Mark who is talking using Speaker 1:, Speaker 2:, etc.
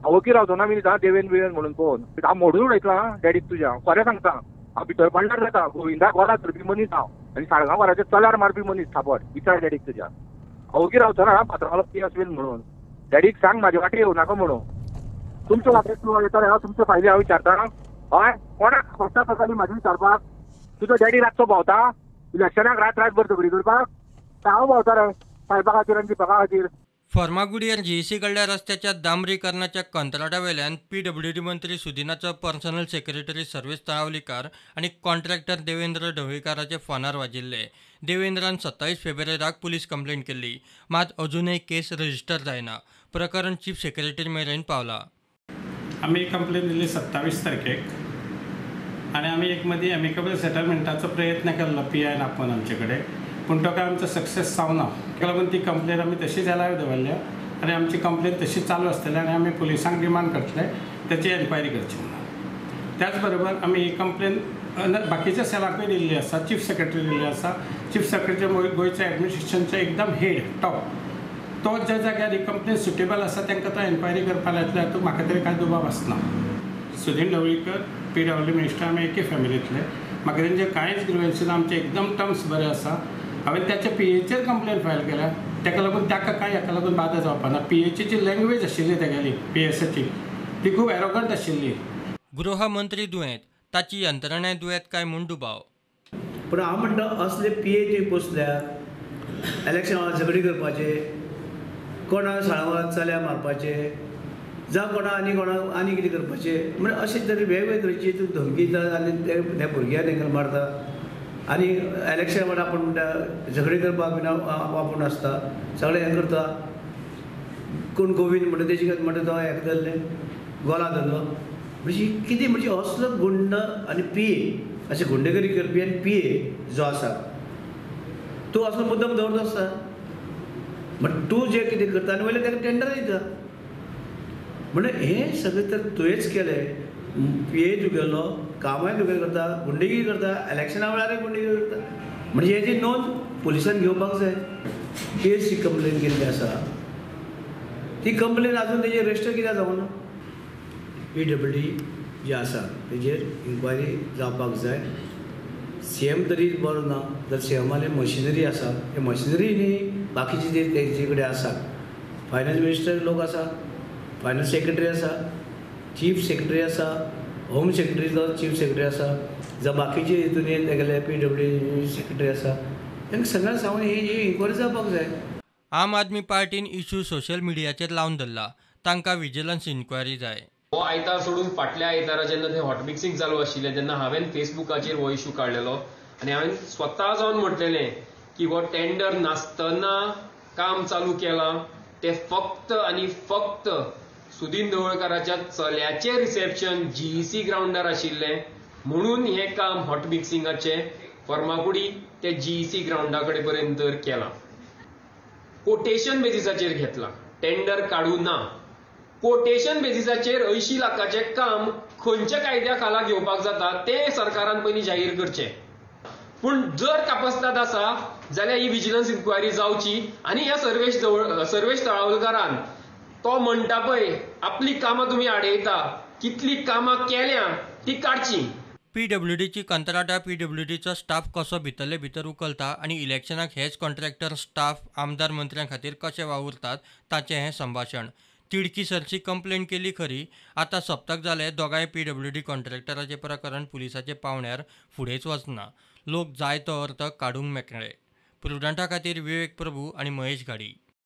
Speaker 1: हांव ओगी रावचो ना मिनीत देवेन बिवेन म्हणून पळोवन हांव मोडून उडयतला डॅडीक तुज्या, खरें सांगता. हांव भितर पडल्यार जाता, गोविंदाक गोला धरपी मनीस हांव आनी साळगांवकाराच्या चल्यार मारपी मनीस थापट. विचार डॅडीक तुज्या, हांव ओगी रावचो ना पात्रांवालो पी एस म्हणून. डॅडीक सांग म्हाजे वाटे येवं नाका म्हणून. तुमच्या वाटेक तूं येता हांव तुमचे फायदे हांव विचारता. हय, कोणाक फक्त गजाली म्हाजी विचारपाक? तुजो डॅडी रातचो भोंवता इलेक्शनाक रात रातभर झगडी करपाक? हांव भोंवता रे सायबा खातीर आनी दिपका खातीर.
Speaker 2: फर्मागुडयेर जीईसी कडल्या रस्त्याच्या डांबरीकरणाच्या कंत्राटावेल्यान पीडब्ल्यूडी मंत्री सुदिनाचो पर्सनल सेक्रेटरी सर्वेश तळावलीकार आनी कॉन्ट्रॅक्टर देवेंद्र ढवळीकाराचे फोनार वाजिल्ले. देवेंद्रान 27 फेब्रुवारीक पुलीस कंप्लेंट केल्ली, मात अजूनय केस रजिस्टर जायना. प्रकरण चीफ सेक्रेटरी मेरेन पावला.
Speaker 3: आमी कंप्लेन दिली 27 तारखेक आनी आमी एक मदीं एमिकेबल सेटलमेंटाचो प्रयत्न केल्लो पी आयन आपोवन आमचे कडेन, पूण तो काय आमचो सक्सेस जावना. ताका लागून ती कंप्लेन आमी तशीच एलायव दवरल्या आनी आमची कंप्लेन तशी चालू आसतली आनी आमी पुलिसांक डिमांड करतले ताची एन्क्वायरी करची म्हणून. त्याच बरोबर आमी ही कंप्लेन बाकीच्या सेलाकूय दिल्ली आसा, चीफ सेक्रेटरी दिल्ली आसा. चीफ सेक्रेटरी गोंयच्या एडमिनिस्ट्रेशनचे एकदम हेड टॉप, तो ज्या जाग्यार ही कंप्लेन सुटेबल आसा तांकां तो एन्क्वायरी करपाक लायतले हातूंत म्हाका तरी कांय दुबाव आसना. सुदीन ढवळीकर पीडब्ल्यू मिनिस्टर, आमी एके फॅमिलींतले, म्हाका तेंचे कांयच ग्रिवन्सीस, आमचे एकदम टर्म्स बरे आसा. हांवें त्याच्या पी एचेर कंप्लेन फायल केल्या, ताका लागून ताका कांय हाका लागून बादा जावपा ना. पी एची जी लँग्वेज आशिल्ली तेगेली पी एसाची ती खूब एरोगंट आशिल्ली.
Speaker 2: गृहमंत्री दुयेंत, ताची यंत्रणाय दुयेंत काय म्हूण दुबाव.
Speaker 4: पूण हांव म्हणटा असले पी ए तुवें पोसल्या इलेक्शना झगडी करपाचे, कोणा साळां चल्या मारपाचे, जावं कोणा आनी कोणा आनी कितें करपाचें, म्हणजे अशे तरेन वेगवेगळे तरेची तूं धमकी दिता आनी ते भुरग्यांक तांकां मारता आनी इलेक्शन म्हणटा आपूण म्हणटा झगडी करपाक बीन आपूण आसता, सगळें हें करता. कोण गोविंद म्हणटा तेजे म्हणटा तो हेका धरलें गोला धरलो, म्हणजे कितें म्हणजे असलो गुंड आनी पी ए अशें गुंडेगरी करपी आनी पी ए जो आसा तूं असलो मुद्दम दवरतो आसता. म्हण तूं जें कितें करता आनी वयल्यान ताका टेंडर दिता, म्हणल्यार हें सगळें तर तुवेंच केलें. पी ए तुगेलो कामाय तुगेलें करता, गुंडेगिरी करता, इलेक्शना वेळारय गुंडेगिरी करता, म्हणजे हेजी नोंद पुलिसान घेवपाक जाय. केस जी कंप्लेन केल्ली आसा ती कंप्लेन आजून तेजेर रजिस्टर कित्याक जावना? पी डब्ल्यू डी जे आसा तेजेर इन्क्वायरी जावपाक जाय. सी एम तरी बरो ना जाल्यार सी एमाली मशिनरी आसा, ते मशिनरी न्ही बाकीची जे तेजे कडेन आसा. फायनान्स मिनिस्टर लोक आसा, फायनान्स सेक्रेटरी आसा, चीफ सेक्रेटरी आसा, होम सेक्रेटरीचो चीफ सेक्रेटरी आसा, जावं बाकीचे हितून तेगेले पी डब्ल्यू डी सेक्रेटरी आसा, तांकां सगळ्यांक सांगून ही इन्क्वायरी जावपाक जाय.
Speaker 2: आम आदमी पार्टीन इशू सोशल मिडियाचेर लावन धरला, तांकां विजिलन्स इन्क्वायरी जाय.
Speaker 5: हो आयतार सोडून फाटल्या आयतारा जेन्ना थंय हॉट मिक्सिंग चालू आशिल्लें तेन्ना हांवें फेसबुकाचेर हो इशू काडलेलो आनी हांवें स्वता जावन म्हटलेलें की हो टेंडर नासतना काम चालू केलां तें फक्त आनी फक्त सुदीन ढवळकाराच्या चल्याचें रिसेप्शन जीईसी ग्रावंडार आशिल्लें म्हणून हें काम हॉट मिक्सिंगाचें फर्मागुडी ते जीईसी ग्रावंडा कडेन पर्यंत केलां. कोटेशन बेजिसाचेर घेतलां, टेंडर काडूं ना. कोटेशन बेजिसाचेर 80 लाखाचें काम खंयच्या कायद्या खाला घेवपाक जाता तें सरकारान पयलीं जाहीर करचें. पूण जर कापस्ताद आसा जाल्यार ही विजिलन्स इन्क्वायरी जावची आनी ह्या सर्वेश तळावलकारान तो म्हणटा पळय आपली कामां तुमी आडयता, कितली कामां केल्या ती काडची.
Speaker 2: पीडब्ल्यूडीची कंत्राटां पीडब्ल्यूडीचो स्टाफ कसो भितरले भितर उखलता आनी इलेक्शनाक हेच कॉन्ट्रॅक्टर स्टाफ आमदार मंत्र्यां खातीर कशे वावुरतात ताचें हें संभाशण. तिडकी सरशी कंप्लेन केली खरी, आतां सप्तक जालें दोगांय पीडब्ल्यूडी कॉन्ट्रॅक्टराचें प्रकरण पुलिसाच्या पावण्यार फुडेंच वचना. लोक जाय तो अर्थ काडूंक मेकळे. प्रुडंटा खातीर विवेक प्रभू आनी महेश घाडी.